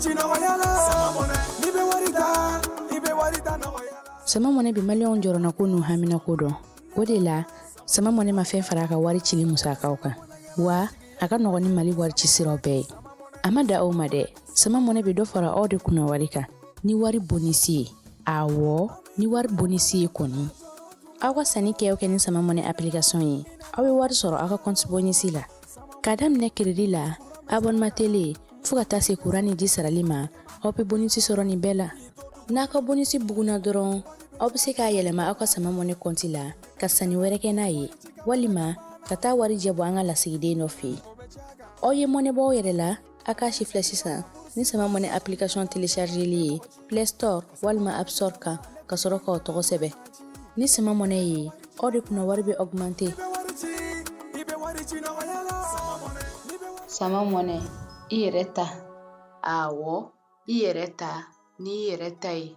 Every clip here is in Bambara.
ci nɔgɔya la. N'i bɛ wari ta, i bɛ wari ta nɔgɔya la. Sama Mɔnɛ bɛ maliyɛnw jɔrɔnako n'u haminako dɔn. O de la, Sama Mɔnɛ ma fɛn fara a ka wari cili musakaw kan, wa a ka nɔgɔn ni Mali wari ci siraw bɛɛ ye. A ma dan o ma dɛ, Sama Mɔnɛ bɛ dɔ fara aw de kunna wari kan ni wari bonisi ye. Awɔ, ni wari bonisi ye kɔni. Aw ka sanni kɛ o kɛ ni Sama Mɔnɛ application ye, aw bɛ wari sɔrɔ aw ka compte bonisi la. K'a daminɛ crédit la, abonnement télé, fo ka taa se kuran ni ji sarali ma, aw bɛ bonisi sɔrɔ nin bɛɛ la. N'a ka bonisi bugunna dɔrɔn, aw bɛ se k'a yɛlɛma aw ka Sama Mɔnɛ kɔnti la ka sanni wɛrɛ kɛ n'a ye, walima ka taa warijɛ bɔ an ka lasigiden dɔ fɛ yen. Aw ye mɔnɛ bɔ aw yɛrɛ la, a k'a si filɛ sisan ni Sama Mɔnɛ application téléchargeli ye Play Store walima App Store kan, ka sɔrɔ k'aw tɔgɔ sɛbɛn. Ni Sama Mɔnɛ ye, aw de kunna wari bɛ augmenter. Sama Mɔnɛ, i yɛrɛ ta. Awɔ, i yɛrɛ ta n'i yɛrɛ ta ye.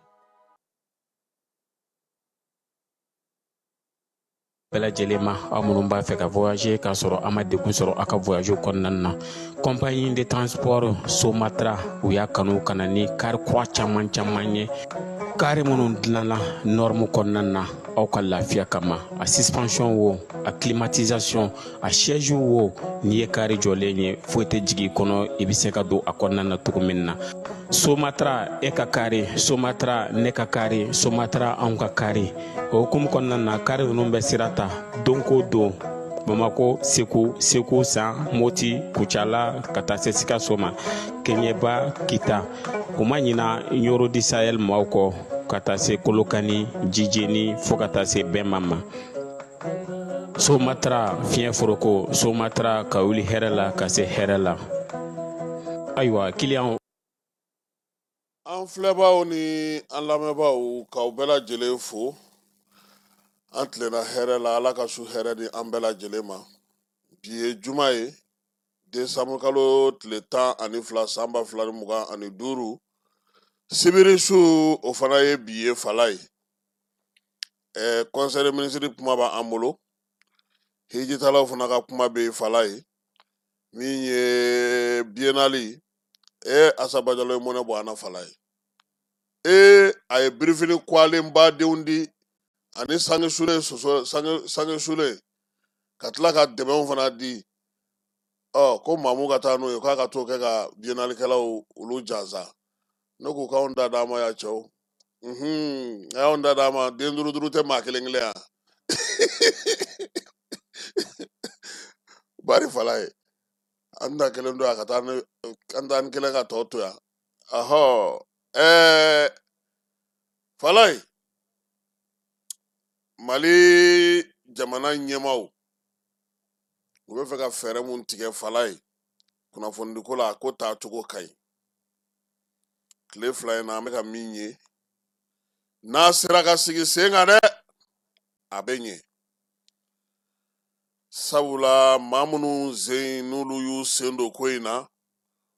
Bɛɛ lajɛlen ma, aw minnu b'a fɛ ka voyager k'a sɔrɔ a ma degun sɔrɔ aw ka voyage kɔnɔna na, compagnie de transport Somatra, u y'a kanu ka na ni kari kura caman caman ye, kari minnu dilanna norme kɔnɔna na aw ka lafiya kama. A suspension wo, a climatisation, a siège wo, n'i ye kari jɔlen ye, foyi tɛ jigin i kɔnɔ, i bɛ se ka don a kɔnɔna na cogo min na. Somatra, e ka kari, Somatra, ne ka kari, Somatra, anw ka kari. O hukumu kɔnɔna na, kari ninnu bɛ sira ta don ko don Bamako, Segu, Segu San, Moti, Kucala, ka taa se Sikaso ma, Keɲeba, Kita. U ma ɲina Ɲoro di Sahel maaw kɔ, ka taa se Kolokani, Jijeni, fo ka taa se Bɛnma ma. Somatra, fiɲɛ foroko, Somatra, ka wuli hɛrɛ la ka se hɛrɛ la. Ayiwa, kiliyanw. An filɛbaaw ni an lamɛnbaaw, k'aw bɛɛ lajɛlen fo. An tilenna hɛrɛ la, Ala ka su hɛrɛ di an bɛɛ lajɛlen ma. Bi ye juma ye, desanburu kalo tile 12, san 2025, sibiri su, o fana ye bi ye. Fala ye conseil des ministres kuma b'an bolo, hijitalaw fana ka kuma bɛ yen. Fala ye min ye biennale e Asa Bajalo ye mɔnɛ bɔ an na. Fala ye e a ye birifini kwalen badenw di ani sange sulen, soso sange sulen, ka tila ka dɛmɛw fana di. Ɔ ko maamu ka taa n'o ye, k'a ka t'o kɛ ka biennalekɛlaw olu jansa. Ne ko k'anw da d'an ma ya cɛw, a y'anw da d'an ma. Den duuru duuru tɛ maa kelen kelen yan bari. Fala ye an ta kelen to yan ka taa ni an taa ni kelen ka tɔ to yan. Ahɔ, fala ye Mali jamana ɲɛmaaw, u bɛ fɛ ka fɛɛrɛ mun tigɛ, fala ye kunnafonidiko la, a ko taacogo ka ɲi. Tile 2 in na, an bɛ ka min ye, n'a sera ka sigi sen kan dɛ, a bɛ ɲɛ, sabula maa minnu sen n'olu y'u sen don ko in na,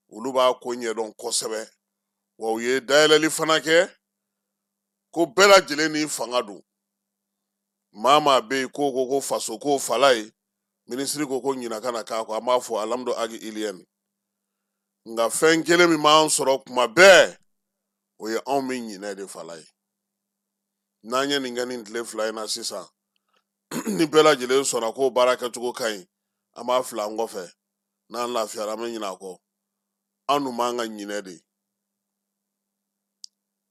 olu b'a ko ɲɛdɔn kosɛbɛ. Wa u ye dayɛlɛli fana kɛ ko bɛɛ lajɛlen ni fanga don. Maa maa bɛ yen ko ko ko faso ko, fala ye minisiri ko ko ɲina kana k'a kɔ, an b'a fɔ alhamdu agi iliyɛni. Nka fɛn kelen min b'an sɔrɔ kuma bɛɛ, o ye anw bɛ ɲinɛ de. Fala ye n'an ye nin kɛ nin tile 2 in na sisan, ni bɛɛ lajɛlen sɔnna k'o baara kɛcogo ka ɲi, an b'a fila an kɔfɛ. N'an lafiyara, an bɛ ɲinɛ a kɔ. An dun b'an ka ɲinɛ de.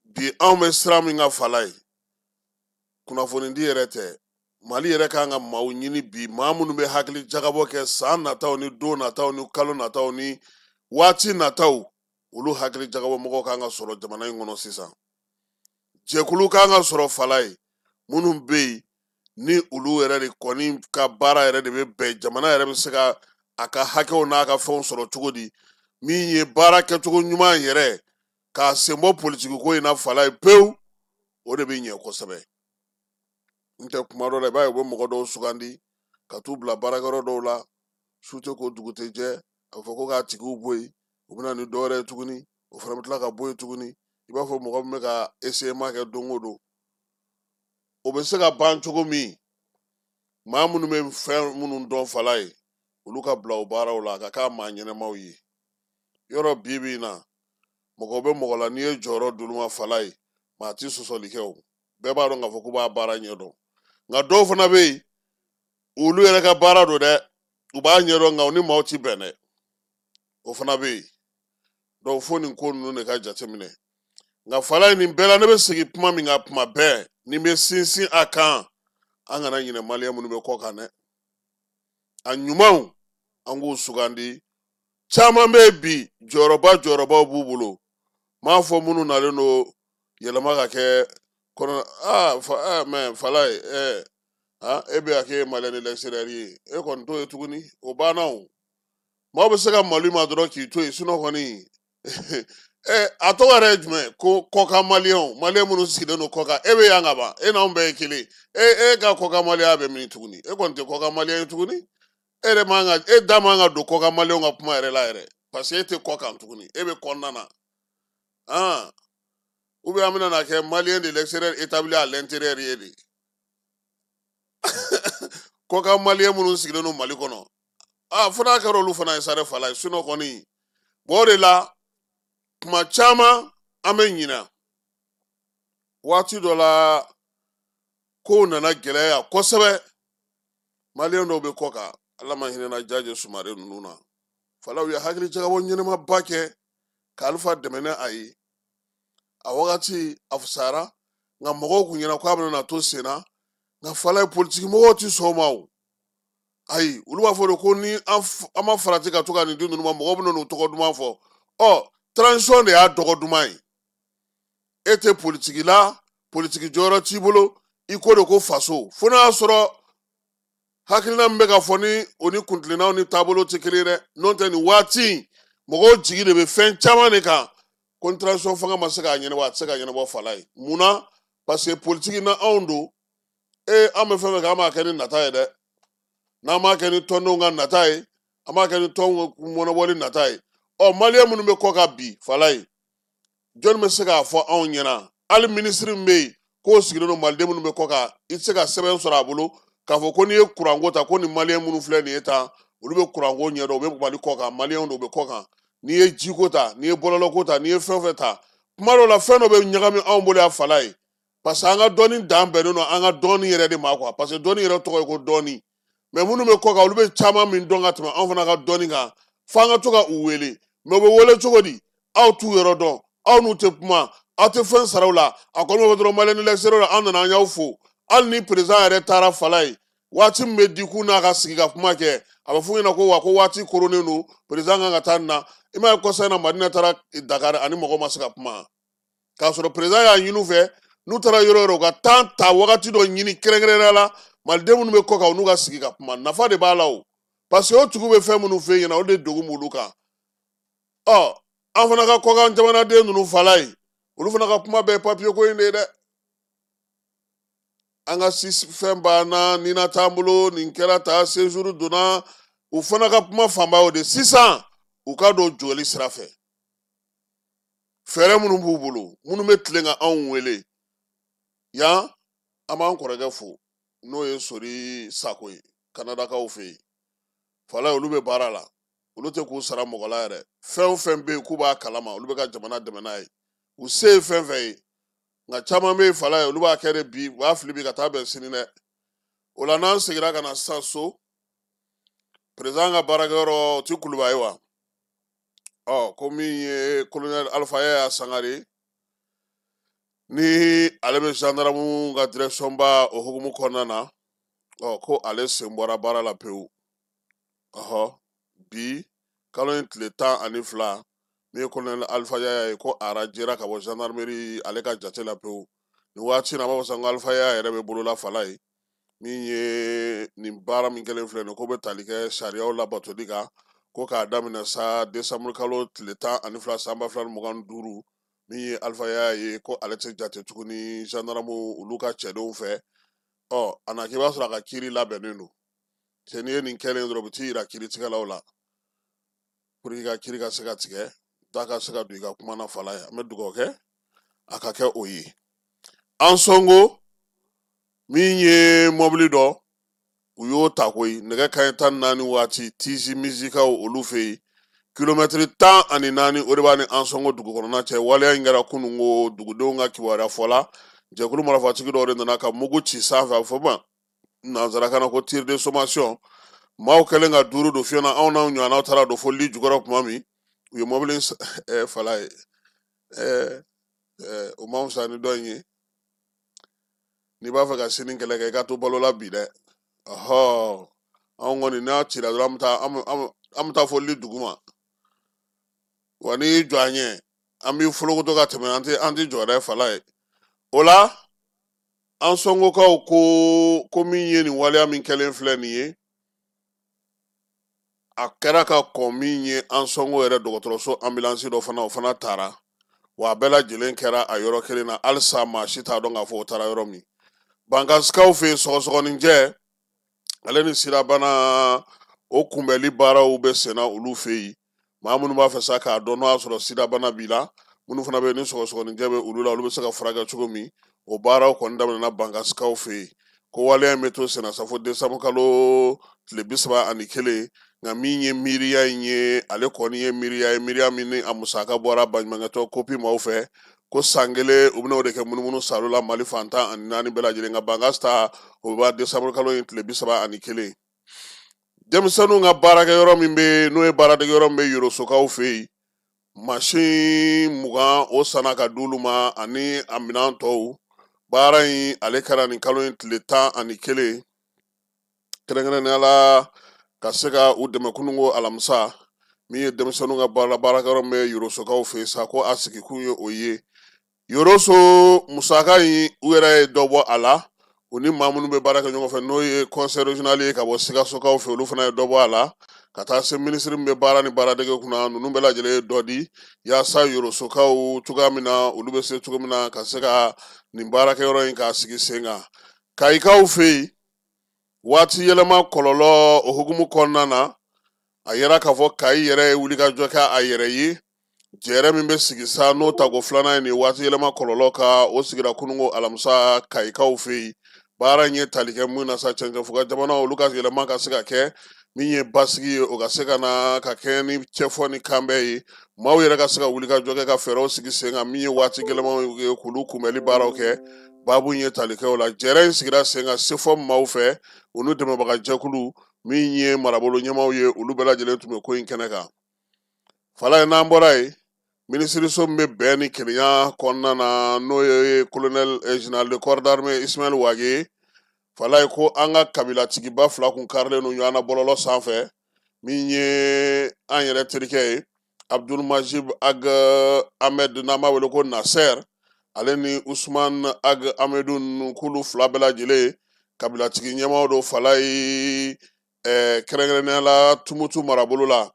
Bi anw bɛ sira min kan, fala ye kunnafonidi yɛrɛ tɛ, Mali yɛrɛ kan ka maaw ɲini bi, maa minnu bɛ hakili jagabɔ kɛ san nataw ni don nataw ni kalo nataw ni waati nataw. Olu hakili jagabɔ mɔgɔw kan ka sɔrɔ jamana in kɔnɔ sisan. Jɛkulu kan ka sɔrɔ, fala ye minnu bɛ yen ni olu yɛrɛ de kɔni ka baara yɛrɛ de bɛ bɛn jamana yɛrɛ bɛ se ka a ka hakɛw n'a ka fɛnw sɔrɔ cogo di, min ye baara kɛcogo ɲuman yɛrɛ k'a sen bɔ politiki ko in na, fala ye pewu, o de bɛ ɲɛ kosɛbɛ. N tɛ kuma dɔ la, i b'a ye u bɛ mɔgɔ dɔw sugandi ka t'u bila baarakɛyɔrɔ dɔw la, su tɛ ko dugu tɛ jɛ, a bɛ fɔ ko k'a tigiw bɔ yen, u bɛ na ni dɔ wɛrɛ ye tuguni, o fana bɛ tila ka bɔ yen tuguni. I b'a fɔ mɔgɔ min bɛ ka essayement kɛ don o don. O bɛ se ka ban cogo min, maa minnu bɛ fɛn minnu dɔn, fala ye olu ka bila o baaraw la, a ka k'a maa ɲɛnɛmaw ye. Yɔrɔ bi bi in na, Mɔgɔ bɛ mɔgɔ la, n'i ye jɔyɔrɔ d'olu ma, Falaye, maa ti sɔsɔli kɛ. O bɛɛ b'a dɔn k'a fɔ k'u b'a baara ɲɛdɔn. Nka dɔw fana bɛ yen, olu yɛrɛ ka baara don dɛ, u b'a ɲɛdɔn, nka u ni maaw ti bɛn dɛ, o fana bɛ yen. Donc fo nin ko ninnu de ka jateminɛ. Nka Falaye, nin bɛɛ la, ne bɛ segin kuma min kan kuma bɛɛ, ni bɛ sinsin a kan, an kana ɲinɛ maliyɛn minnu bɛ kɔ kan dɛ. A ɲumanw, an k'u sugandi. Caman bɛ yen bi, jɔyɔrɔba jɔyɔrɔbaw b'u bolo. N m'a fɔ minnu nalen don yɛlɛma ka kɛ kɔnɔ. Aa fa, mais Falaye, aa, e bɛ ka kɛ maliyɛn de l'extérieur ye, e kɔni t'o ye tuguni, o banna. O maaw bɛ se ka malo i ma dɔrɔn k'i to yen. Sinon kɔni, a tɔgɔ yɛrɛ ye jumɛn? Ko kɔkan maliyɛnw, maliyɛn minnu sigilen don kɔkan. E bɛ yan ka ban, e n'anw bɛɛ ye kelen. E ka kɔkan maliyɛnya bɛ min tuguni? E kɔni tɛ kɔkan maliyɛn ye tuguni. E yɛrɛ man ka, e da man ka don kɔkan maliyɛnw ka kuma yɛrɛ la yɛrɛ, parce que e tɛ kɔkan tuguni, e bɛ kɔnɔna na. Han, ou bien an bɛna na kɛ malien de l'extérieur établi à l'intérieur ye de, kɔkan maliyɛn minnu sigilen don Mali kɔnɔ. Aa, fo n'a kɛra olu fana ye sa dɛ, Falaye. Sinon kɔni, bon, o de la kuma caman an bɛ ɲina. Waati dɔ la, kow nana gɛlɛya kosɛbɛ, maliyɛn dɔw bɛ kɔ kan, Ala ma hinɛna Jaje Sumare ninnu na. Falaye, u ye hakili jagabɔ ɲɛnamaba kɛ ka Alifa dɛmɛ ni a ye. A wagati a fisayara, nka mɔgɔw kun ɲɛna k'a bɛna na to sen na. Nka Falaye, politiki mɔgɔw ti sɔn o ma. O ayi, olu b'a fɔ de ko ni an ma farati ka to ka nin di ninnu ma, mɔgɔw bɛna n'u tɔgɔ duman fɔ. Ɔ, transition de y'a tɔgɔ duman ye. E tɛ politiki la, politiki jɔyɔrɔ t'i bolo, i ko de ko faso. Fo n'a y'a sɔrɔ hakilina min bɛ ka fɔ ni o ni kuntilennaw ni taabolo tɛ kelen ye dɛ. N'o tɛ, nin waati in, mɔgɔw jigi de bɛ fɛn caman de kan ko ni transition fanga ma se k'a ɲɛnabɔ, a tɛ se ka ɲɛnabɔ, Falaye. Mun na? Parce que politiki na anw don. Ee, an bɛ fɛn fɛn kɛ, an b'a kɛ ni nata ye dɛ. N'an m'a kɛ ni tɔndenw ka nata ye, an b'a kɛ ni tɔn mɔnɔbɔli nata ye. Ɔ, maliyɛn minnu bɛ kɔ kan bi, Falaye, jɔnni bɛ se k'a fɔ anw ɲɛna? Hali minisiri min bɛ yen k'o sigilen don maliden minnu bɛ kɔ kan, i tɛ se ka sɛbɛn sɔrɔ a bolo k'a fɔ ko n'i ye kuranko ta, ko nin maliyɛn minnu filɛ nin ye tan, olu bɛ kuranko ɲɛdɔn, u bɛ Mali kɔ kan, maliyɛnw don, u bɛ kɔ kan. N'i ye jiko ta, n'i ye bɔlɔlɔko ta, n'i ye fɛn o fɛn ta, kuma dɔw la, fɛn dɔ bɛ ɲagami anw bolo yan, Falaye, parce que an ka dɔnni dan bɛnnen don an ka dɔnni yɛrɛ de ma quoi, parce que dɔnni yɛrɛ tɔgɔ ye ko dɔnni. Mais minnu bɛ kɔ kan, olu bɛ caman min dɔn ka tɛmɛ anw fana ka dɔnni kan, f'an ka to ka u wele. Mais u bɛ wele cogo di? Aw t'u yɔrɔ dɔn, aw n'u tɛ kuma, aw tɛ fɛn sara u la. A kɔni bɛ fɔ dɔrɔn maliyɛn de l'extérieur, an nana, an y'aw fo. Hali ni président yɛrɛ taara, Falaye, waati min bɛ di k'u n'a ka sigi ka kuma kɛ, a bɛ f'u ɲɛna ko wa ko waati koronnen don, président kan ka taa nin na. I m'a ye, kɔsa in na, Madina taara Dakar, ani mɔgɔ ma se ka kuma, k'a sɔrɔ président y'a ɲini u fɛ, n'u taara yɔrɔ o yɔrɔ, u ka temps ta, wagati dɔ ɲini kɛrɛnkɛrɛnnenya la, maliden minnu bɛ kɔ kan, u n'u ka sigi ka kuma. Nafa de b'a la o, parce que o tigiw bɛ fɛn minnu f'e ɲɛna, o de degun b'olu kan. Ɔ, an fana ka kɔkan jamanaden ninnu, Falaye, olu fana ka kuma bɛɛ papiye ko in de ye dɛ. An ka si fɛn banna, nina t'an bolo, nin kɛra ta, séjour donna. U fana ka kuma fanba o de sisan, u ka don jɔli sira fɛ. Fɛɛrɛ minnu b'u bolo, minnu bɛ tilen ka anw wele yan, an b'an kɔrɔkɛ fo, n'o ye Sori Sako ye Kanadakaw fɛ yen. Falaye, olu bɛ baara la, olu tɛ k'u sara mɔgɔ la yɛrɛ. Fɛn o fɛn bɛ yen k'u b'a kalama, olu bɛ ka jamana dɛmɛ n'a ye, u se ye fɛn fɛn ye. Nka caman bɛ yen, Falaye, olu b'a kɛ de bi, u b'a fili bi ka taa bɛn sini dɛ. O la, n'an seginna ka na sisan so, président ka baarakɛyɔrɔ, o ti Kuluba ye wa? Ɔ, ko min ye colonel Alpha Yaya Sangare ni ale bɛ gendarme ka direction ba o hukumu kɔnɔna na, ɔ, ko ale sen bɔra baara la pewu. Ɔhɔ, bi kalo in tile 12, min ye colonel Alpha Yaya ye, ko a radiera ka bɔ gendarmerie ale ka jate la pewu. Nin waati in na, a b'a fɔ sisan ko Alpha Yaya yɛrɛ bɛ bolola, Falaye. Min ye nin baara min kɛlen filɛ nin, ko bɛ tali kɛ sariyaw labatoli kan, ko k'a daminɛ sa desanburu kalo tile 12 san 2025, min ye Alpha Yaya ye, ko ale tɛ jate tuguni gendarme olu ka cɛdenw fɛ. Ɔ, a na k'i b'a sɔrɔ a ka kiiri labɛnnen don. Cɛ, n'i ye nin kɛlen dɔrɔn, u bɛ t'i yira kiiritigɛlaw la pour que i ka kiiri ka se ka tigɛ, da ka se ka don i ka kuma na, Falaye. An bɛ dugawu kɛ a ka kɛ o ye. Ansongo, min ye mɔbili dɔ, u y'o ta koyi, nɛgɛ kanɲɛ 14 waati, Tizi Mizikaw olu fɛ yen. Kilomɛtiri 14, o de b'a ni Ansɔngo dugu kɔnɔna cɛ. Waleya in kɛra kununko, dugudenw ka kibaruya fɔ la. Jɛkulu marifatigi dɔw de nana ka mugu ci sanfɛ, a bɛ fɔ ma nanzarakan na ko tir de sommation. Maaw kɛlen ka duuru don fiɲɛ na, anw n'anw ɲɔgɔnnaw taara don fo li jukɔrɔ tuma min, u ye mɔbili fala ye. O man fisa ni dɔ in ye. N'i b'a fɛ ka sini kɛlɛ kɛ, i ka to balo la bi dɛ. Ɔhɔ, anw kɔni, n'a cira dɔrɔn, an bɛ taa an bɛ taa fo li duguma. Wa n'i y'i jɔ an ɲɛ, an b'i folokoto ka tɛmɛ, an tɛ jɔ dɛ, fala ye. O la, Ansɔngokaw ko min ye nin waleya min kɛlen filɛ nin ye, a kɛra ka kɔn min ye Ansɔngo yɛrɛ dɔgɔtɔrɔso ambulance dɔ fana, o fana taara wa. A bɛɛ lajɛlen kɛra a yɔrɔ kelen na. Halisa maa si t'a dɔn k'a fɔ o taara yɔrɔ min. Bankasikaw fɛ yen, sɔgɔsɔgɔninjɛ ale ni sirabana, o kunbɛnli baaraw bɛ senna olu fɛ yen. Maa minnu b'a fɛ sa k'a dɔn n'o y'a sɔrɔ sidabana b'i la, minnu fana bɛ yen ni sɔgɔsɔgɔninjɛ bɛ olu la, olu bɛ se ka furakɛ cogo min, o baaraw kɔni daminɛna Bankasikaw fɛ yen. Ko waleya in bɛ to senna sa fo desanburu kalo tile 31. Nka min ye miiriya in ye, ale kɔni ye miiriya ye, miiriya min ni a musaka bɔra baɲumankɛtɔn COPI maaw fɛ, ko san kelen u bɛna o de kɛ munumunu salo la Mali fan 14 bɛɛ lajɛlen. Ka Bankas ta, o bɛ ban desanburu kalo in tile 31. Denmisɛnninw ka baarakɛyɔrɔ min bɛ, n'o ye baaradegeyɔrɔ min bɛ Yorosokaw fɛ yen, mansin 20, o sanna ka d'olu ma ani a minɛn tɔw. Baara in ale kɛra nin kalo in tile 11, kɛrɛnkɛrɛnnenya la ka se ka u dɛmɛ kununko alamisa. Min ye denmisɛnninw ka baarakɛyɔrɔ min bɛ Yorosokaw fɛ yen sa, ko a sigikun ye o ye. Yoroso musaka in, u yɛrɛ ye dɔ bɔ a la, u ni maa minnu bɛ baara kɛ ɲɔgɔn fɛ, n'o ye conseil régional ye ka bɔ Sikasokaw fɛ, olu fana ye dɔ bɔ a la, ka taa se minisiri min bɛ baara ni baaradege kunna. Ninnu bɛɛ lajɛlen ye dɔ di yaasa Yorosokaw cogoya min na, olu bɛ se cogo min na ka se ka nin baarakɛyɔrɔ in k'a sigi sen kan. Kayikaw fɛ yen, waati yɛlɛma kɔlɔlɔ o hukumu kɔnɔna na, a yira k'a fɔ Kayi yɛrɛ ye wulikajɔ kɛ a yɛrɛ ye. Jɛrɛ min bɛ sigi sa, n'o tako filanan ye nin waati yɛlɛma kɔlɔlɔ kan, o sigira kununko alamisa Kayikaw fɛ yen. Baara in ye tali kɛ mun na sa? Cɛncɛnfuga jamana olu ka yɛlɛma ka se ka kɛ min ye basigi ye, o ka se ka na ka kɛɲɛ ni cɛfɔ ni kanbɛn ye, maaw yɛrɛ ka se ka wulikajɔ kɛ ka fɛɛrɛw sigi sen kan min ye waati gɛlɛnmanw ye, k'olu kunbɛnli baaraw kɛ. Baabu in ye tali kɛ o la. Jɛrɛ in sigira sen kan sefɔ maaw fɛ, u n'u dɛmɛbaga jɛkulu min ye marabolo ɲɛmaaw ye, olu bɛɛ lajɛlen tun bɛ ko in kɛnɛ kan. Fala ye, n'an bɔra yen, minisiriso min bɛ bɛn ni kelenya kɔnɔna na, n'o ye colonel général de corps d'armée Ismaël Wagué ye, fala ye, ko an ka kabilatigiba fila kun karilen don ɲɔgɔn na bɔlɔlɔ sanfɛ. Min ye an yɛrɛ terikɛ ye, Abdul Majib Ag Ahmed, n'an b'a wele ko Nasser, ale ni Usman Ag Ahmedu ninnu, k'olu fila bɛɛ lajɛlen kabilatigi ɲɛmaaw don, fala ye, kɛrɛnkɛrɛnnenya la Tumutu marabolo la.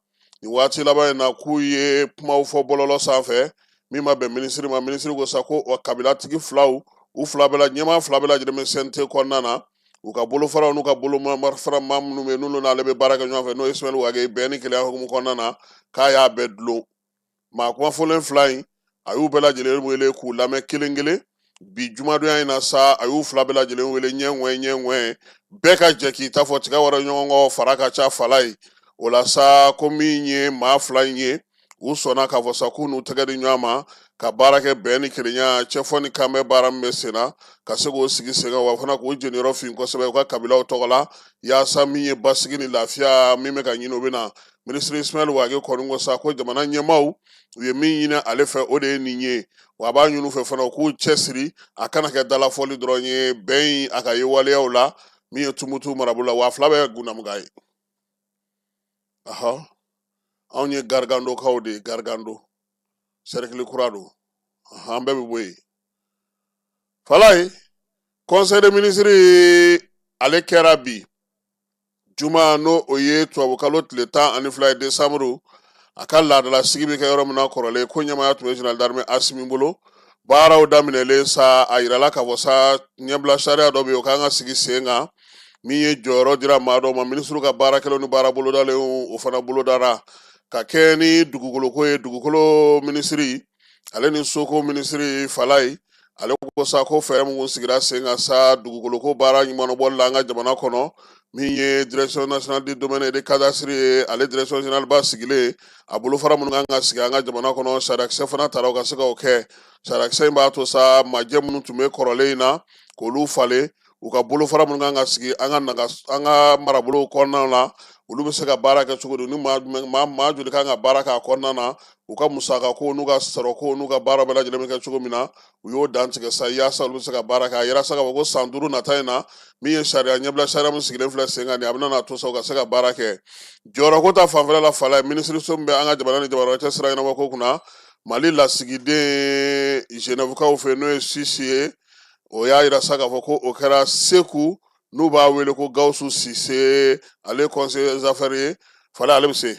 Nin waati laban in na, k'u ye kumaw fɔ bɔlɔlɔ sanfɛ min ma bɛn minisiri ma. Minisiri ko sa ko o kabilatigi filaw, u fila bɛɛ la ɲɛmaa fila bɛɛ lajɛlen bɛ CNT kɔnɔna na, u ka bolofaraw n'u ka bolomafara maa minnu bɛ yen, n'olu n'ale bɛ baara kɛ ɲɔgɔn fɛ, n'o ye Ismaël Wagué, bɛn ni kelenya hukumu kɔnɔna na, k'a y'a bɛɛ dulon. Maa kumafɔlen fila in, a y'u bɛɛ lajɛlen wele k'u lamɛn kelen kelen. Bi jumadonya in na sa, a y'u fila bɛɛ lajɛlen wele ɲɛ ŋwɛ ɲɛ ŋwɛ, bɛɛ ka jɛ k'i ta fɔ, tiga wɛrɛ ɲɔgɔn kɔ, fara ka ca, fala ye. O la sa, ko min ye maa fila in ye, u sɔnna k'a fɔ sa k'u n'u tɛgɛ di ɲɔgɔn ma ka baara kɛ bɛn ni kelenya, cɛfɔ ni kanbɛn baara min bɛ sen na, ka se k'o sigi sen kan, wa fana k'u jeniyɔrɔ fin kosɛbɛ u ka kabilaw tɔgɔ la, yaasa min ye basigi ni lafiya min bɛ ka ɲini, o bɛ na. Minisiri Ismaël Wagué kɔni ko sa ko jamana ɲɛmaaw u ye min ɲini ale fɛ, o de ye nin ye, wa a b'a ɲini u fɛ fana u k'u cɛsiri, a kana kɛ dalafɔli dɔrɔn ye, bɛn in a ka ye waleyaw la min ye Tumutu marabolo la. Wa a fila bɛɛ ye Gundamuga ye. Ahɔ, anw ye Garigandokaw de ye, Garigando sɛrikili kura don, an bɛɛ bɛ bɔ yen. Falaye, conseil des ministres ale kɛra bi juma, n'o o ye tubabukalo tile 12 ye, desanburu, a ka laadala sigi bɛ kɛ yɔrɔ min na kɔrɔlen, ko ɲɛmaaya tun bɛ général d'armée Asimi bolo. Baaraw daminɛlen sa, a yirala k'a fɔ sa ɲɛbila sariya dɔ bɛ yen, o kan ka sigi sen kan. Min ye jɔyɔrɔ dira maa dɔw ma, minisiriw ka baara kɛlenw ni baara bolodalenw, o fana bolodara ka kɛ ni dugukoloko ye. Dugukolo minisiri ale ni soko minisiri, Falaye, ale ko sa ko fɛɛrɛ minnu sigira sen kan sa dugukoloko baara ɲumanbɔli la an ka jamana kɔnɔ, Min ye Direction nationale du domaine et de cadastre ye, ale direction générale ba sigilen, a bolofara minnu kan ka sigi an ka jamana kɔnɔ, sariyakisɛ fana tara u ka se k'o kɛ. Sariyakisɛ in b'a to sa, majɛ minnu tun bɛ kɔrɔlen in na, k'olu falen. U ka bolofara minnu kan ka sigi an ka naga an ka marabolow kɔnɔna na, olu bɛ se ka baara kɛ cogo di, ni maa joli kan ka baara k'a kɔnɔna na, u ka musakako n'u ka sɔrɔko n'u ka baara bɛɛ lajɛlen bɛ kɛ cogo min na, u y'o dantigɛ sa yaasa olu bɛ se ka baara kɛ. A yira sa k'a fɔ ko san 5 nata in na, min ye sariya ɲɛbila sariya min sigilen filɛ sen kan nin, a bɛna n'a to sa u ka se ka baara kɛ. Jɔyɔrɔko ta fanfɛla la, fala ye minisiriso min bɛ an ka jamana ni jamana cɛ sira ɲɛnabɔ ko kunna, Mali lasigiden Genèvekaw fɛ, n'o ye Suisse ye, o y'a yira sa k'a fɔ ko o kɛra Seku, n'u b'a wele ko Gawusu Sise, ale conseiller des affaires ye. Fala, ale bɛ se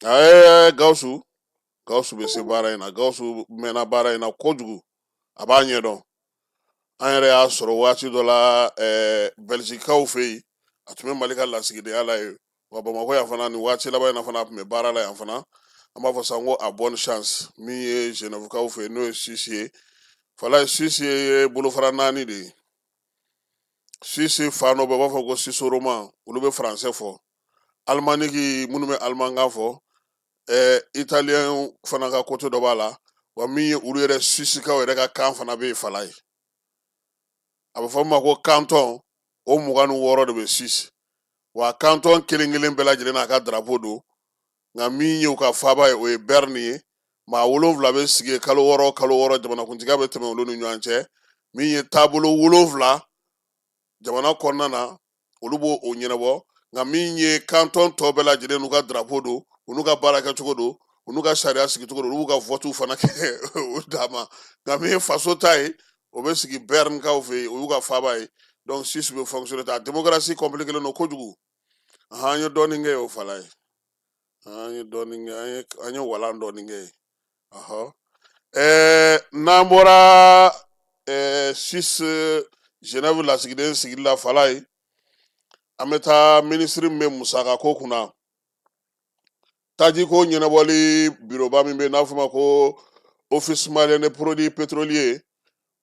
a ye Gawusu bɛ se baara in na. Gawusu mɛnna baara in na kojugu, a b'a ɲɛdɔn. An yɛrɛ y'a sɔrɔ waati dɔ la Bɛlizikaw fɛ yen, a tun bɛ Mali ka lasigidenya la yen. Wa Bamakɔ yan fana, nin waati laban in na fana, a tun bɛ baara la yan fana. An b'a fɔ sa ko a bonne chance. Min ye Genèvekaw fɛ yen, n'o ye Suisse ye, fala, Suisse ye bolofara 4 de ye. Suisse fan dɔ bɛ, u b'a fɔ ko Suisse romand, olu bɛ faransɛ fɔ. Alémanique, minnu bɛ alimankan fɔ. Italien fana ka côté dɔ b'a la. Wa min ye olu yɛrɛ Suissekaw yɛrɛ ka kan fana bɛ yen, fala ye. A bɛ fɔ min ma ko canton, o 26 de bɛ Suisse. Wa canton kelen kelen bɛɛ lajɛlen n'a ka drapeau don. Nka min ye u ka faaba ye, o ye Berne ye. Maa 7 bɛ sigi kalo 6 kalo 6, jamanakuntigiya bɛ tɛmɛ olu ni ɲɔgɔn cɛ. Min ye taabolo 7 jamana kɔnɔna na, olu b'o o ɲɛnabɔ. Nka min ye canton tɔ bɛɛ lajɛlen n'u ka drapeau don, u n'u ka baara kɛcogo don, u n'u ka sariya sigicogo don, olu b'u ka vote fana kɛ o dama. Nka min ye faso ta ye, o bɛ sigi Bernekaw fɛ yen, o y'u ka faaba ye. Donc Suisse bɛ fonctionner ten. A démocratie compliqué don kojugu. An ye dɔɔnin kɛ o fala ye, an ye dɔɔnin kɛ, an ye walan dɔɔnin kɛ yen. Ɔhɔ, n'an bɔra Suisse Genève lasigiden sigili la, fala ye, an bɛ taa minisiri min bɛ musakako kunna, tajiko ɲɛnabɔli biroba min bɛ yen, n'a fɔ ma ko Office malien de produits pétroliers,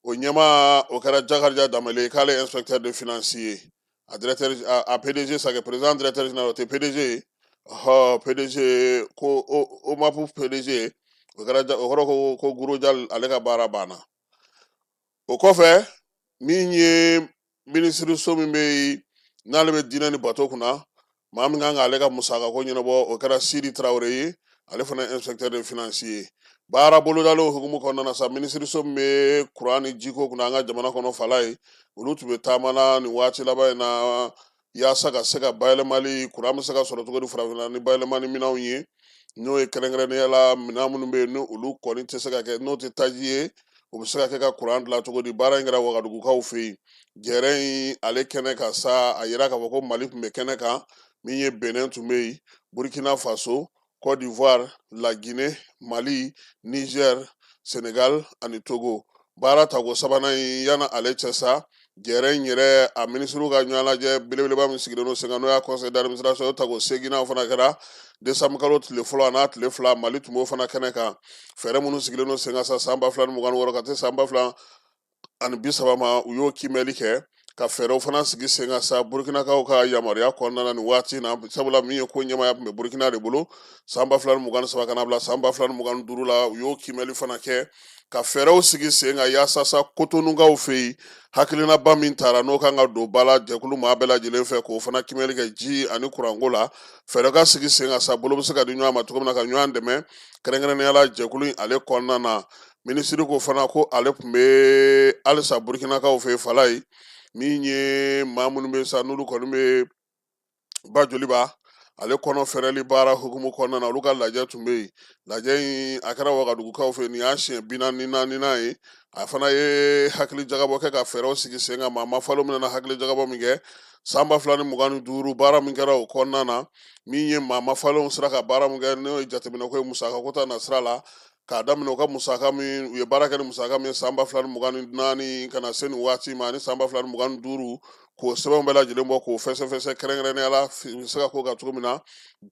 o ɲɛmaa, o kɛra Jakarija Danbele, k'ale inspecteur de finance ye. A directeur a PDG sa kɛ président directeur général, o tɛ PDG ye. Ɔhɔ, PDG ko OMAP PDG, o kɛra, o kɔrɔ ko Gurojal, ale ka baara banna. O kɔfɛ, min ye minisiriso min bɛ yen, n'ale bɛ diinɛ ni bato kunna, maa min kan k'ale ka musakako ɲɛnabɔ, o kɛra Sidi Tarawele ye, ale fana ye inspecteur de finance ye. Baara bolodalen hukumu kɔnɔna na sa, minisiriso min bɛ kuran ni jiko kunna an ka jamana kɔnɔ, fala ye, olu tun bɛ taama na nin waati laban in na yaasa ka se ka bayɛlɛmali kuran bɛ se ka sɔrɔ cogo di farafinna ni bayɛlɛmani minɛnw ye, n'o ye kɛrɛnkɛrɛnnenya la minɛn minnu bɛ yen, ni olu kɔni tɛ se ka kɛ, n'o tɛ taji ye, o bɛ se ka kɛ ka kuran dilan cogo di. Baara in kɛra Wagadugukaw fɛ yen. Jɛrɛ in ale kɛnɛ kan sa, a yira k'a fɔ ko Mali tun bɛ kɛnɛ kan, min ye Benin tun bɛ yen, Burkina Faso, Côte d'Ivoire, La Guinée, Mali, Niger, Sénégal ani Togo. Baara tako sabanan in, yanni ale cɛ sa, jɛrɛ in yɛrɛ a minisiriw ka ɲɔgɔnlajɛ belebeleba min sigilen don sen kan, n'o y'a conseil d'administration, o tako seginnan fana kɛra décembre kalo tile fɔlɔ a n'a tile 2, Mali tun b'o fana kɛnɛ kan. Fɛɛrɛ minnu sigilen don sen kan sa, san 2026 ka se san 2030 ma, u y'o kiimɛli kɛ ka fɛɛrɛw fana sigi sen kan sa, Burukinakaw ka yamaruya kɔnɔna na nin waati in na, sabula min ye ko ɲɛmaaya tun bɛ Burukina de bolo san 2023 ka na bila san 2025 la. U y'o kiimɛli fana kɛ ka fɛɛrɛw sigi sen kan yaasa sa Kotonukaw fɛ yen, hakilinaba min taara, n'o kan ka don ba la jɛkulu maa bɛɛ lajɛlen fɛ, k'o fana kiimɛli kɛ ji ani kuranko la. Fɛɛrɛ ka sigi sen kan sa, bolo bɛ se ka di ɲɔgɔn ma cogo min na ka ɲɔgɔn dɛmɛ, kɛrɛnkɛrɛnnenya la jɛkulu in ale kɔnɔna na. Minisiri ko fana ko ale tun bɛ halisa Burukinakaw fɛ, fala ye, min ye maa minnu bɛ sa, n'olu kɔni bɛ ba joliba ale kɔnɔ fɛrɛli baara hukumu kɔnɔna na, olu ka lajɛ tun bɛ yen. Lajɛ in a kɛra Wagadugukaw fɛ, nin y'a siɲɛ 44nan ye. A fana ye hakili jagabɔ kɛ ka fɛɛrɛw sigi sen kan. Maa ma falo min na hakili jagabɔ min kɛ san 2025, baara min kɛra o kɔnɔna na, min ye maa ma falenw sera ka baara min kɛ, n'o ye jateminɛ ko ye musaka ko ta na sira la, k'a daminɛ u ka musaka min u ye baara kɛ ni musaka min ye san 2024 ka na se nin waati ma ani san 2025, k'o sɛbɛnw bɛɛ lajɛlen bɔ k'o fɛsɛfɛsɛ, kɛrɛnkɛrɛnnenya la u bɛ se ka ko ka cogo min na.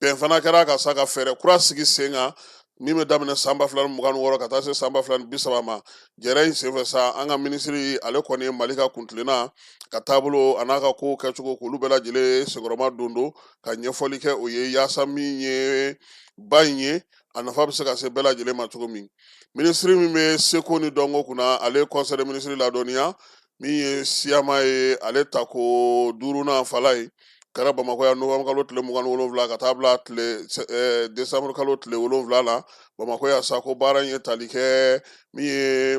Bɛn fana kɛra ka sa ka fɛɛrɛ kura sigi sen kan. Min bɛ daminɛ san 2026 ka taa se san 2030 ma. Jɛrɛ in senfɛ sa, an ka minisiri ale kɔni ye Mali ka kuntilenna ka taabolo a n'a ka kow kɛcogo k'olu bɛɛ lajɛlen senkɔrɔma don don ka ɲɛfɔli kɛ o ye, yaasa min ye ba in ye, a nafa bɛ se ka se bɛɛ lajɛlen ma cogo min. Minisiri min bɛ seko ni dɔnko kunna, ale ye conseil des ministres ladɔnniya min ye siyama ye, ale tako duurunan fala ye kɛra Bamakɔ yan novembre kalo tile 27 ka taa bila tile décembre kalo tile 7 la Bamakɔ yan sa. Ko baara in ye tali kɛ min ye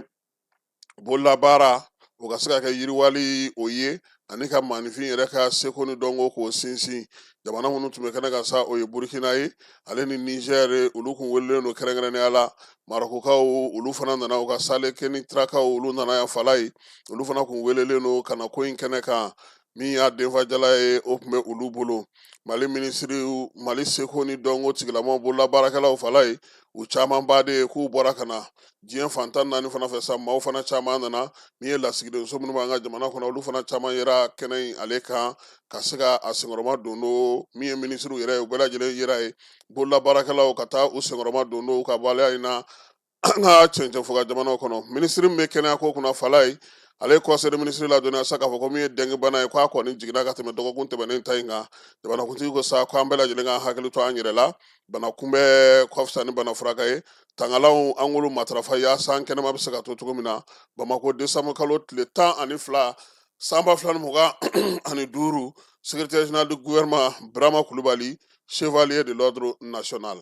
bololabaara, o ka se ka kɛ yiriwali o ye, ani ka maaninfin yɛrɛ ka seko ni dɔnko k'o sinsin. Jamana minnu tun bɛ kɛnɛ kan sa, o ye Burukina ye, ale ni Nizɛri, olu kun welelen don kɛrɛnkɛrɛnnenya la. Marɔkukaw, olu fana nana, u ka sale kenitrakaw, olu nana yan fala ye, olu fana kun welelen don ka na ko in kɛnɛ kan. Min y'a denfajala ye, o tun bɛ olu bolo. Mali minisiri, Mali seko ni dɔnko tigilamaw, bololabaarakɛlaw fala ye, u camanba de ye k'u bɔra ka na diɲɛ fan 14 fana fɛ sa. Maaw fana caman nana. Min ye lasigidenso minnu b'an ka jamana kɔnɔ, olu fana caman yera kɛnɛ in ale kan ka se ka a senkɔrɔma don don. Min ye minisiriw yɛrɛ ye, u bɛɛ lajɛlen yera ye, bololabaarakɛlaw ka taa u senkɔrɔma don don u ka waleya in na an ka cɛncɛnfuga jamanaw kɔnɔ. Minisiri min bɛ kɛnɛya ko kunna fala ye, ale ye conseil des ministres ladɔnniya sa k'a fɔ ko min ye dengue bana ye, k'a kɔni jiginna ka tɛmɛ dɔgɔkun tɛmɛnen ta in kan. Jamanakuntigi ko sa ko an bɛɛ lajɛlen k'an hakili to an yɛrɛ la, bana kunbɛn ka fisa ni bana furakɛ ye. Tangalanw, an k'olu matarafa yaasa an kɛnɛma bɛ se ka to cogo min na. Bamakɔ, décembre kalo tile 12 san 2025, secrétaire général du gouvernement Birama Kulubali, chevalier de l'ordre national.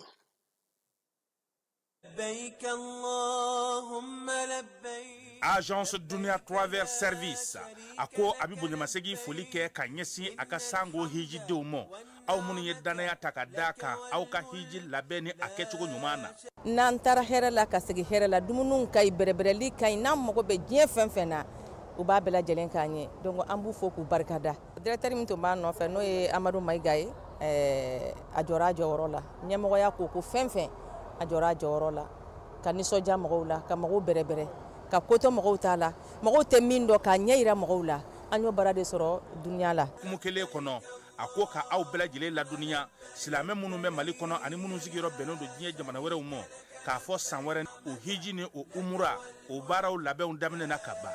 Agence Dunia Travel Service a ko a bɛ bonyamasegin foli kɛ ka ɲɛsin a ka sango hijidenw ma, aw minnu ye dannaya ta ka d'a kan aw ka hiji labɛn ni a kɛcogo ɲuman na. N'an taara hɛrɛ la ka segin hɛrɛ la, dumuniw ka ɲi, bɛrɛbɛrɛli ka ɲi. N'an mago bɛ diɲɛ fɛn fɛn na, u b'a bɛɛ lajɛlen k'an ye. Donc an b'u fo k'u barikada. Directeur min tun b'a nɔfɛ, n'o ye Amadu Mayiga ye, a jɔra a jɔyɔrɔ la. Ɲɛmɔgɔya ko ko fɛn fɛn, a jɔra a jɔyɔrɔ la ka nisɔndiya mɔgɔw la, ka mɔgɔw bɛrɛbɛrɛ, ka ko to mɔgɔw ta la, mɔgɔw tɛ min dɔn k'a ɲɛ yira mɔgɔw la. An y'o baara de sɔrɔ Dunia la. Hukumu kelen kɔnɔ, a ko ka aw bɛɛ lajɛlen ladɔnniya, silamɛ minnu bɛ Mali kɔnɔ ani minnu sigiyɔrɔ bɛnnen don diɲɛ jamana wɛrɛw ma, k'a fɔ san wɛrɛ o hiji ni o umura o baaraw labɛnw daminɛna ka ban.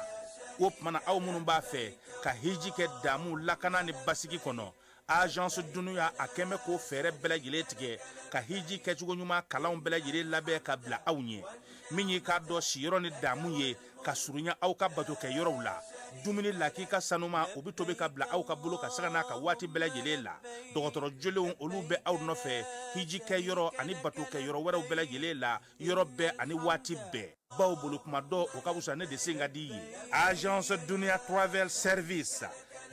O tuma na, aw minnu b'a fɛ ka hiji kɛ damu, lakana ni basigi kɔnɔ, Agence Dunia a kɛn bɛ k'o fɛɛrɛ bɛɛ lajɛlen tigɛ ka hiji kɛcogo ɲuman kalanw bɛɛ lajɛlen labɛn ka bila aw ɲɛ. Min y'i k'a dɔn siyɔrɔ ni damu ye ka surunya aw ka batokɛ yɔrɔw la, dumuni lakika sanuma, o bɛ tobi ka bila aw ka bolo ka sanga n'a ka waati bɛɛ lajɛlen la. Dɔgɔtɔrɔ jolenw, olu bɛ aw nɔfɛ hiji kɛ yɔrɔ ani batokɛ yɔrɔ wɛrɛw bɛɛ lajɛlen la, yɔrɔ bɛɛ ani waati bɛɛ. Baw bolo kuma dɔ, o ka fisa ne de sen ka di ye. Agence Dunia Travel Service,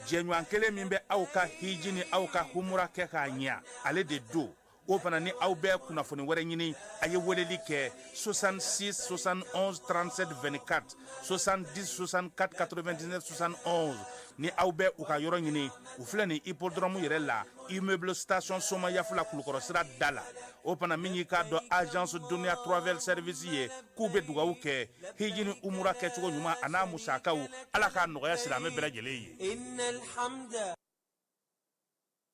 jɛɲɔgɔn kelen min bɛ aw ka hiji ni aw ka humura kɛ k'a ɲɛ, ale de don. O fana ni aw bɛ kunnafoni wɛrɛ ɲini, a ye weleli kɛ 66 71 37 24, 70 64 99 71. Ni aw bɛ u ka yɔrɔ ɲini, u filɛ nin hippodrome yɛrɛ la, immeuble station Somayafula, Kulukɔrɔ sira da la. O fana min y'i k'a dɔn Agence Dunia Travel Service ye, k'u bɛ dugawu kɛ hiji ni umura kɛcogo ɲuman a n'a musakaw, Ala k'a nɔgɔya silamɛ bɛɛ lajɛlen ye.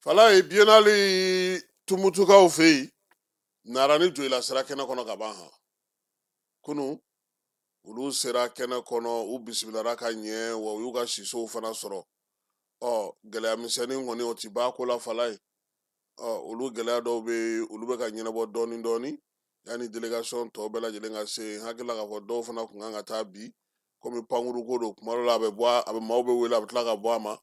Falaye, biennale Tumutukaw fɛ yen, Nara ni Joyila sera kɛnɛ kɔnɔ ka ban. Han, kunu olu sera kɛnɛ kɔnɔ, u bisimilara ka ɲɛ, wa u y'u ka sisow fana sɔrɔ. Ɔ, gɛlɛya misɛnnin kɔni, o ti ba ko la Falaye. Ɔ, olu gɛlɛya dɔw bɛ yen, olu bɛ ka ɲɛnabɔ dɔɔni dɔɔni yanni délégation tɔ bɛɛ lajɛlen ka se. N hakili la k'a fɔ dɔw fana kun kan ka taa bi, komi pankuru ko don, kuma dɔ la a bɛ bɔ, a bɛ maaw bɛ wele, a bɛ tila ka bɔ a ma.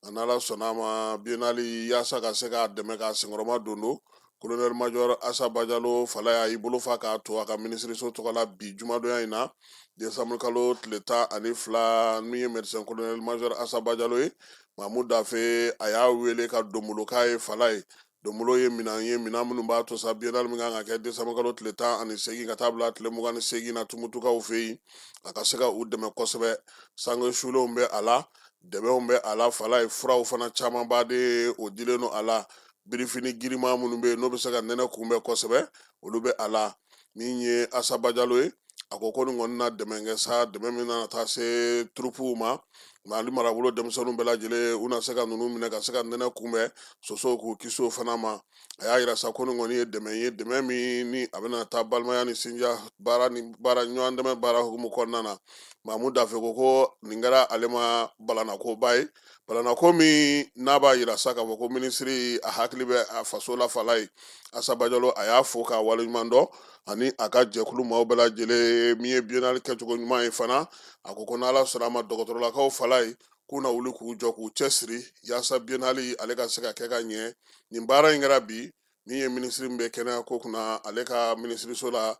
Nka n'Ala sɔnna a ma, biennale, yaasa ka se k'a dɛmɛ k'a senkɔrɔma don don, colonel major Asa Bajalo Falaye a y'i bolo fa k'a to a ka minisiriso tɔgɔ la bi jumadonya in na, décembre kalo tile 12. Min ye médecin colonel major Asa Bajalo ye, Mamu Dafe a y'a wele ka donbolo k'a ye Falaye. Donbolo ye minɛn ye, minɛn minnu b'a to sa biennale min kan ka kɛ décembre kalo tile 18 ka taa bila tile 28 na Tumutukaw fɛ yen, a ka se ka u dɛmɛ kosɛbɛ. Sange sulenw bɛ a la, dɛmɛw bɛ a la Falaye, furaw fana camanba de o dilen don a la. Birifini girinman minnu bɛ yen n'o bɛ se ka nɛnɛ kunbɛn kosɛbɛ, olu bɛ a la. Min ye Asa Bajalo ye, a ko ko nin kɔni na dɛmɛ kɛ sa, dɛmɛ min nana taa se turupuw ma. Mali marabolo denmisɛnninw bɛɛ lajɛlen, u na se ka ninnu minɛ ka se ka nɛnɛ kunbɛn, sosow k'u kisi o fana ma. A y'a yira sa ko nin kɔni ye dɛmɛ ye, dɛmɛ min ni a bɛna taa balimaya ni sinjiya baara ni baara ɲɔgɔn dɛmɛ baara hukumu kɔnɔna na. Mamu Dafe ko nin kɛra ale ma balanakoba ye, balanako min n'a b'a yira sa k'a fɔ ko minisiri a hakili bɛ a faso la. Falaye Asa Bajalo, a y'a fo k'a waleɲuman dɔn ani a ka jɛkulu maaw bɛɛ lajɛlen min ye biennale kɛcogo ɲuman ye fana. A ko n'Ala sɔnna a ma, dɔgɔtɔrɔlakaw, Falaye, k'u na wuli k'u jɔ k'u cɛsiri yaasa biennale ale ka se ka kɛ ka ɲɛ. Nin baara in kɛra bi, min ye minisiri min bɛ kɛnɛya ko kunna, ale ka minisiriso la,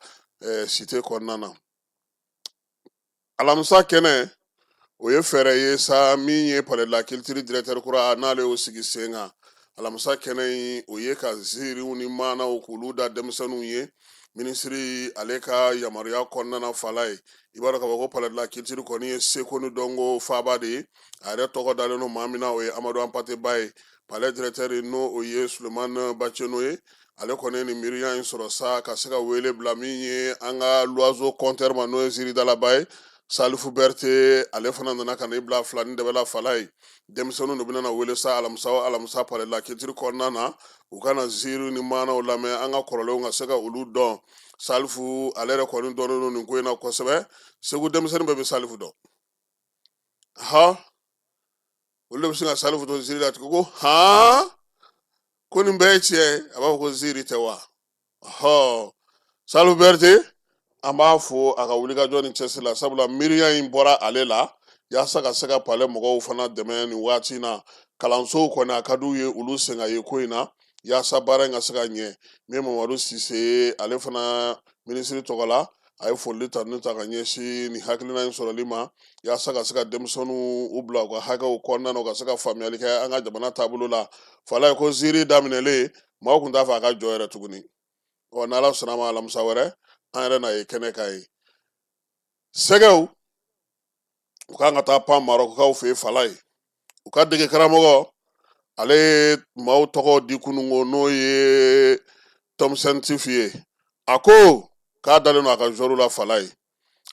cité kɔnɔna na. Alamisa kɛnɛ, o ye fɛɛrɛ ye sa min ye Palais de la Culture directeur kura n'ale y'o sigi sen kan. Alamisa kɛnɛ in, o ye ka ziiriw ni maanaw k'olu da denmisɛnninw ye, minisiri ale ka yamaruya kɔnɔna na. Falaye, i b'a dɔn k'a fɔ ko Palais de la Culture kɔni ye seko ni dɔnko faaba de ye. A yɛrɛ tɔgɔ dalen don maa min na, o ye Amadu Anpate Ba ye. Palais directeur, n'o o ye Sulemani Baceno ye, ale kɔni ye nin miiriya in sɔrɔ sa ka se ka wele bila min ye an ka l'oiseau conteur ma, n'o ye ziiridalaba ye Salifu Berete. Ale fana nana ka n'i bila fila ni dɛbɛ la. Falaye, denmisɛnninw de bɛna wele sa alamisa o alamisa Palais de la Culture kɔnɔna na, u ka na ziiri ni maanaw lamɛn, an ka kɔrɔlenw ka se ka olu dɔn. Salifu ale yɛrɛ kɔni dɔnnen don nin ko in na kosɛbɛ. Segu denmisɛnnin bɛɛ bɛ Salifu dɔn. Ha, olu de bɛ sin ka Salifu to ziiri la tugun ko han, ko nin bɛɛ ye tiɲɛ ye. A b'a fɔ ko ziiri tɛ wa? Hɔ, Salifu Berete, an b'a fo a ka wulikajɔ ni cɛsiri la, sabula miiriya in bɔra ale la yaasa ka se ka palais mɔgɔw fana dɛmɛ nin waati in na. Kalansow kɔni, a ka d'u ye olu sen ka ye ko in na yaasa baara in ka se ka ɲɛ. Min ye Mamadu Sise ye, ale fana minisiri tɔgɔ la, a ye foli tanuni ta ka ɲɛsin nin hakilina in sɔrɔli ma yaasa ka se ka denmisɛnninw u bila u ka hakɛw kɔnɔna na, u ka se ka faamuyali kɛ an ka jamana taabolo la. Falaye ko ziiri daminɛlen, maaw tun t'a fɛ a ka jɔ yɛrɛ tuguni. Ɔ, n'Ala sɔnna ma, alamisa wɛrɛ an yɛrɛ na ye kɛnɛ kan ye. Sɛgɛw, u kan ka taa pan Marɔkukaw fɛ yen. Falaye, u ka dege karamɔgɔ, ale ye maaw tɔgɔ di kununko, n'o ye Tom Saintfiet ye. A ko k'a dalen don a ka joueur la. Falaye,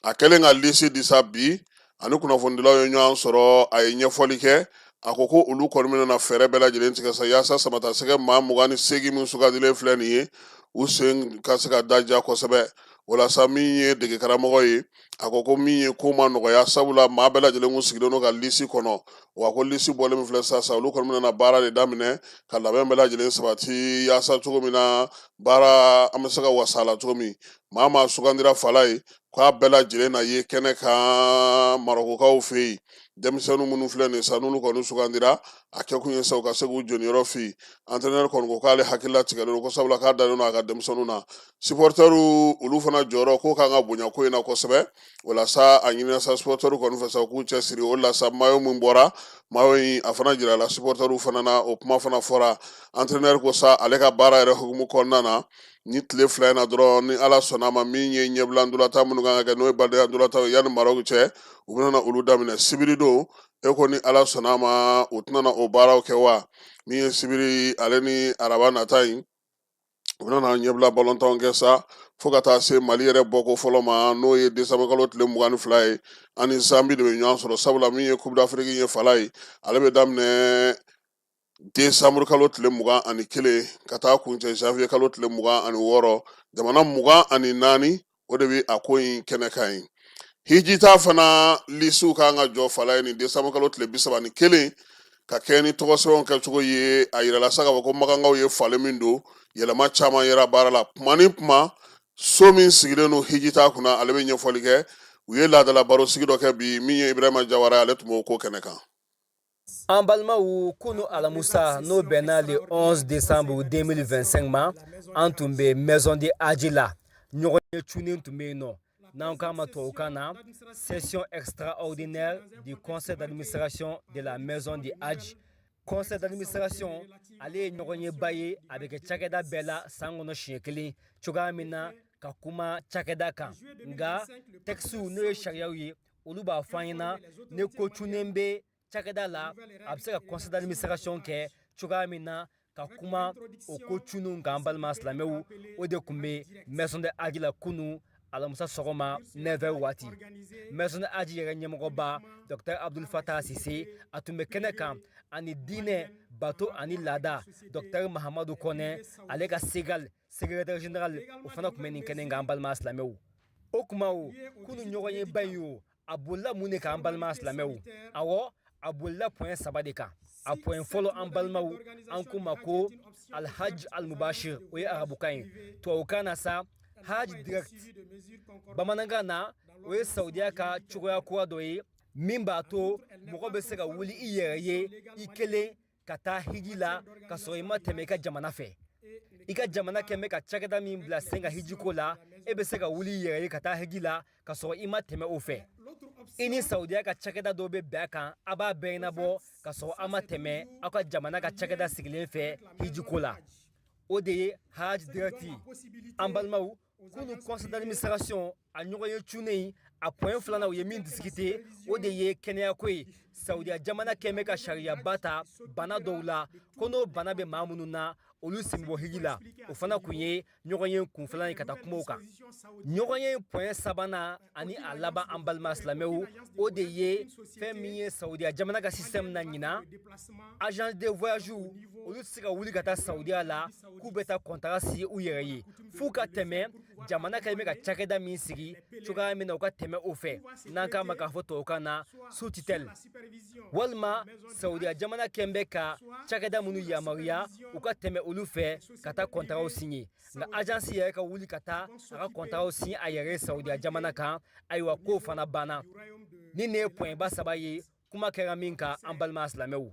a kɛlen ka lisi di sa bi, ani kunnafonidilaw ye ɲɔgɔn sɔrɔ, a ye ɲɛfɔli kɛ. A ko ko olu kɔni bɛna na fɛɛrɛ bɛɛ lajɛlen tigɛ sa yaasa Samatasɛgɛ maa 28 min sugandilen filɛ nin ye, u sen ka se ka daja kosɛbɛ. Walasa min ye dege karamɔgɔ ye, a ko ko min ye ko ma nɔgɔya, sabula maa bɛɛ lajɛlen kun sigilen don ka lisi kɔnɔ. Wa ko lisi bɔlen min filɛ sisan, olu kɔni bɛna baara de daminɛ ka labɛn bɛɛ lajɛlen sabati yaasa cogo min na baara an bɛ se ka wasa la cogo min. Maa maa sugandira, Falaye, k'a bɛɛ lajɛlen na ye kɛnɛ kan Marɔkukaw fɛ yen. Denmisɛnnin minnu filɛ nin sa, n'olu kɔni sugandira, a kɛkun ye sa u ka se k'u jɔniyɔrɔ fi. Entraîneur kɔni ko k'ale hakili latigɛlen don ko sabula k'a dalen don a ka denmisɛnninw na. Supporters, olu fana jɔyɔrɔ ko kan ka bonya ko in na kosɛbɛ. O la sa, a ɲinina sa supporters kɔni fɛ sa u k'u cɛsiri. O la sa, maillot min bɔra, maillot in a fana jirala supporters fana na, o kuma fana fɔra. Entraîneur ko sa ale ka baara yɛrɛ hukumu kɔnɔna na, ni tile 2 in na dɔrɔn, ni Ala sɔnna a ma, min ye ɲɛbila ntolatan minnu kan ka kɛ, n'o ye badenya ntolatan ye yanni Maroc cɛ, u bɛna olu daminɛ sibiri don. E ko ni Ala sɔnna a ma, u tɛna na o baaraw kɛ wa? Min ye sibiri ale ni araba nata in, u bɛna ɲɛbila balontanw kɛ sa fo ka taa se Mali yɛrɛ bɔko fɔlɔ ma, n'o ye décembre kalo tile 22 ye. Ani Zambi de bɛ ɲɔgɔn sɔrɔ, sabula min ye Coupe d'Afrique ye, Falaye, ale bɛ daminɛ décembre kalo tile 21 ka taa kuncɛ janvier kalo tile 26. Jamana 24, o de bɛ a ko in kɛnɛ kan ye. Hijita fana lisiw kan ka jɔ, Falaye, ni décembre kalo tile 31 ka kɛ ni tɔgɔsɛbɛnw kɛcogo ye. A yirala sa k'a fɔ ko makankaw ye falen min don, yɛlɛma caman yera baara la. Kuma ni kuma, so min sigilen don hijita kunna, ale bɛ ɲɛfɔli kɛ. U ye laadala barosigi dɔ kɛ bi. Min ye Ibrahima Jawara, ale tun b'o ko kɛnɛ kan. An balimaw, kunu alamusa, n'o bɛnna le 11 décembre 2025 ma, an tun bɛ Maison de Hadj la. Ɲɔgɔnye cunnen tun bɛ yen nɔ, n'an k'a ma tubabukan na session extraordinaire du conseil d'administration de la Maison de Hadj. Conseil d'administration, ale ye ɲɔgɔnyeba ye, a bɛ kɛ cakɛda bɛɛ la san kɔnɔ siɲɛ kelen, cogoya min na ka kuma cakɛda kan. Nka tɛkisiw, n'o ye sariyaw ye, olu b'a fɔ an ɲɛna ni ko cunnen bɛ cakɛda la, a bɛ se ka conseil d'administration kɛ cogoya min na ka kuma o ko cunnenw kan. Balima silamɛw, o de tun bɛ Maison de Hadj la kunu. Alamusa sɔgɔma 9h waati. Maison de Hadj yɛrɛ ɲɛmɔgɔba, Dr Abdul Fatah Sise, a tun bɛ kɛnɛ kan, ani diinɛ bato ani laada, Dr Mahamadu Kɔnɛ, ale ka SEGAL secrétaire général, o fana tun bɛ nin kɛnɛ kan, an balima silamɛw. O kuma o, kunu ɲɔgɔnyeba in o, a bolila mun de kan, an balima silamɛw? Awɔ, a bolila point saba de kan. A point fɔlɔ, an balimaw, an k'o ma ko Alhaj Almubashir, o ye arabukan ye. Tubabukan na sa, Hajj direct. Bamanankan na, o ye Saudiya ka cogoya kura dɔ ye min b'a to mɔgɔ bɛ se ka wuli i yɛrɛ ye, i kelen, ka taa hiji la ka sɔrɔ i ma tɛmɛ i ka jamana fɛ. I ka jamana kɛn bɛ ka cakɛda min bila sen kan hijiko la, e bɛ se ka wuli i yɛrɛ ye ka taa hiji la ka sɔrɔ i ma tɛmɛ o fɛ. I ni Saudiya ka cakɛda dɔw bɛ bɛn a kan, a b'a bɛɛ ɲɛnabɔ ka sɔrɔ a ma tɛmɛ aw ka jamana ka cakɛda sigilen fɛ hijiko la. O de ye Hajj direct. An balimaw, kunu conseil d'administration a ɲɔgɔn ye cunnen, a point filanan, u ye min discuter, o de ye kɛnɛyako ye. Saudiya jamana kɛn bɛ ka sariyaba ta bana dɔw la, ko n'o bana bɛ maa minnu na, olu sen bɔ hiji la. O fana kun ye ɲɔgɔn ye kun filanan ye ka taa kumaw kan. Ɲɔgɔn ye point sabanan ani a laban, an balima silamɛw, o de ye fɛn min ye Saudiya jamana ka système na ɲinan, agence de voyage, olu tɛ se ka wuli ka taa Saudiya la k'u bɛ taa contrat signer u yɛrɛ ye, f'u ka tɛmɛ jamana ka bɛ ka cakɛda min sigi cogoya min na, u ka tɛmɛ o fɛ, n'an k'a ma k'a fɔ tubabukan na sous tutelle, walima Saudiya jamana kɛn bɛ ka cakɛda minnu yamaruya, u ka tɛmɛ olu fɛ ka taa contratw signer. Nka agence yɛrɛ ka wuli ka taa a ka contratw signer a yɛrɛ ye Saudiya jamana kan, ayiwa, k'o fana banna. Ni nin ye point ba saba ye kuma kɛra min kan, an balima silamɛw,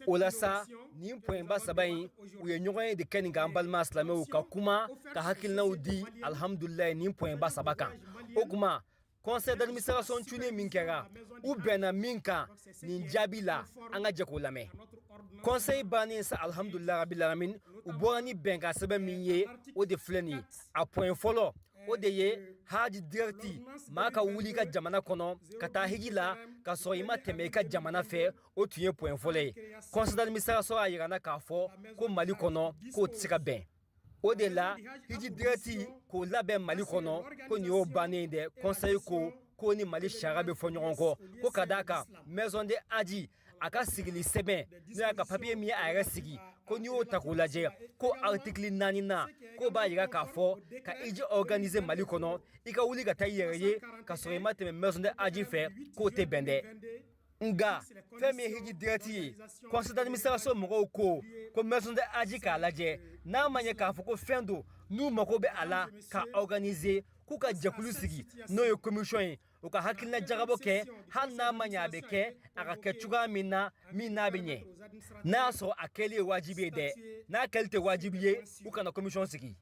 o la sa, nin point ba saba in, u ye ɲɔgɔn ye de kɛ nin kan, an balima silamɛw, ka kuma ka hakilinaw di, alhamdulilayi, nin point ba saba kan. O kuma, conseil d'administration cunnen min kɛra, u bɛnna min kan nin jaabi la, an ka jɛ k'o lamɛn. Conseil bannen sa, alhamdulilayi rabil alamin, u bɔra ni bɛnkan sɛbɛn min ye, o de filɛ nin ye. A point fɔlɔ, o de ye Hajj direct, maa ka wuli i ka jamana kɔnɔ ka taa hiji la ka sɔrɔ i ma tɛmɛ i ka jamana fɛ, o tun ye point fɔlɔ ye. Conseil d'administration y'a yira n na k'a fɔ ko Mali kɔnɔ, k'o tɛ se ka bɛn. O de la, hiji direct k'o labɛn Mali kɔnɔ, ko nin y'o bannen dɛ. Conseil ko ko ni Mali sariya bɛ fɔ ɲɔgɔn kɔ, ko ka d'a kan maison de Hadj a ka sigili sɛbɛn, n'o y'a ka papiye min ye a yɛrɛ sigi, ko n'i y'o ta k'o lajɛ, ko article 4 na, k'o b'a yira k'a fɔ ka hiji organiser Mali kɔnɔ, i ka wuli ka taa i yɛrɛ ye ka sɔrɔ i ma tɛmɛ maison de Hadj fɛ, k'o tɛ bɛn dɛ. Nka fɛn min ye hiji direct ye, conseil d'administration mɔgɔw ko ko maison de Hadj k'a lajɛ, n'a ma ɲɛ k'a fɔ ko fɛn don n'u mago bɛ a la ka organiser, k'u ka jɛkulu sigi, n'o ye commission ye, u ka hakilina jagabɔ kɛ, hali n'a ma ɲɛ a bɛ kɛ, a ka kɛ cogoya min na, min n'a bɛ ɲɛ, n'a y'a sɔrɔ a kɛli ye wajibi ye dɛ. N'a kɛli tɛ wajibi ye, u kana commission sigi.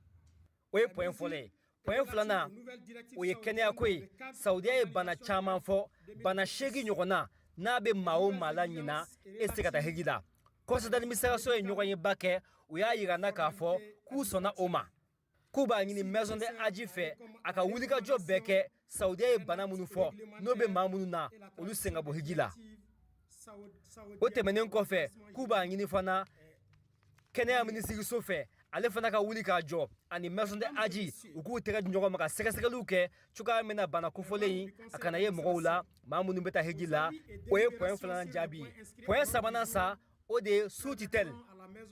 O ye point fɔlɔ ye. Point filanan, o ye kɛnɛyako ye. Saudiya ye bana caman fɔ, bana 8 ɲɔgɔnna, n'a bɛ maa o maa la ɲina, e tɛ se ka taa hiji la. Conseil d'administration ye ɲɔgɔn ye ba kɛ, u y'a yira n na k'a fɔ k'u sɔnna o ma, k'u b'a ɲini maison de Hadj fɛ a ka wulikajɔ bɛɛ kɛ, Saudiya ye bana minnu fɔ, n'o bɛ maa minnu na, olu sen ka bɔ hiji la. O tɛmɛnen kɔfɛ, k'u b'a ɲini fana kɛnɛya minisiriso fɛ, ale fana ka wuli k'a jɔ ani maison de Hadj, u k'u tɛgɛ di ɲɔgɔn ma ka sɛgɛsɛgɛliw kɛ cogoya min na bana kofɔlen in a kana ye mɔgɔw la, maa minnu bɛ taa hiji la. O ye point filanan jaabi ye. Point sabanan sa, o de ye sous tutelle.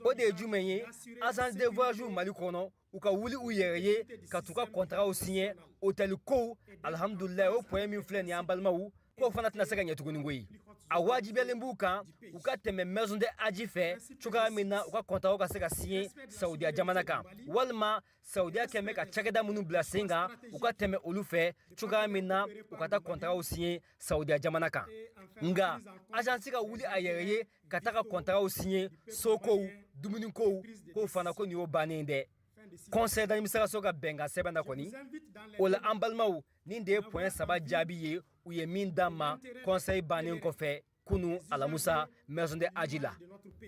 O de ye jumɛn ye? Agence de voyage Mali kɔnɔ, u ka wuli u yɛrɛ ye ka t'u ka contratw signer, hôtel kow, alhamdulilayi, o point min filɛ nin ye, an balimaw, k'o fana tɛna se ka ɲɛ tuguni koyi. A wajibiyalen b'u kan u ka tɛmɛ maison de Hadj fɛ cogoya min na u ka contratw ka se ka signer Saudiya jamana kan, walima Saudiya kɛn bɛ ka cakɛda minnu bila sen kan, u ka tɛmɛ olu fɛ cogoya min na u ka taa contratw signer Saudiya jamana kan. Nka agence ka wuli a yɛrɛ ye ka taa ka contratw signer, sokow, dumunikow, k'o fana, ko nin y'o bannen dɛ, conseil d'administration ka bɛnkan sɛbɛn na kɔni. O la, an balimaw, nin de ye point saba jaabi ye u ye min d'an ma conseil bannen kɔfɛ kunu Alamusa maison de Hadj la.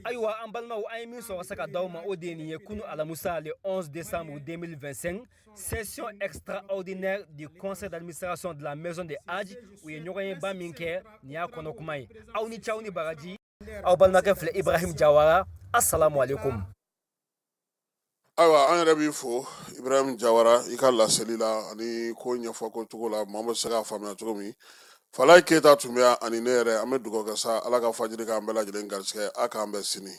Ayiwa, an balimaw, an ye min sɔrɔ se ka d'aw ma, o de ye nin ye. Kunu Alamusa, le 11 décembre 2025, session extraordinaire du conseil d'administration de la maison de Hadj, u ye ɲɔgɔn ye ba min kɛ, nin y'a kɔnɔ kuma ye. Aw ni ce, aw ni baraji. Aw balimakɛ filɛ, Ibrahim Jawara. Assalamu alaikum. Ayiwa, an yɛrɛ b'i fo, Ibrahim Jawara, i ka laseli la ani ko ɲɛfɔ ko cogo la, maa bɛ se k'a faamuya cogo min. Falaye Keyita tun bɛ yan ani ne yɛrɛ. An bɛ dugawu kɛ sa, Ala ka fajiri k'an bɛɛ lajɛlen garisɛgɛ. A k'an bɛn sini.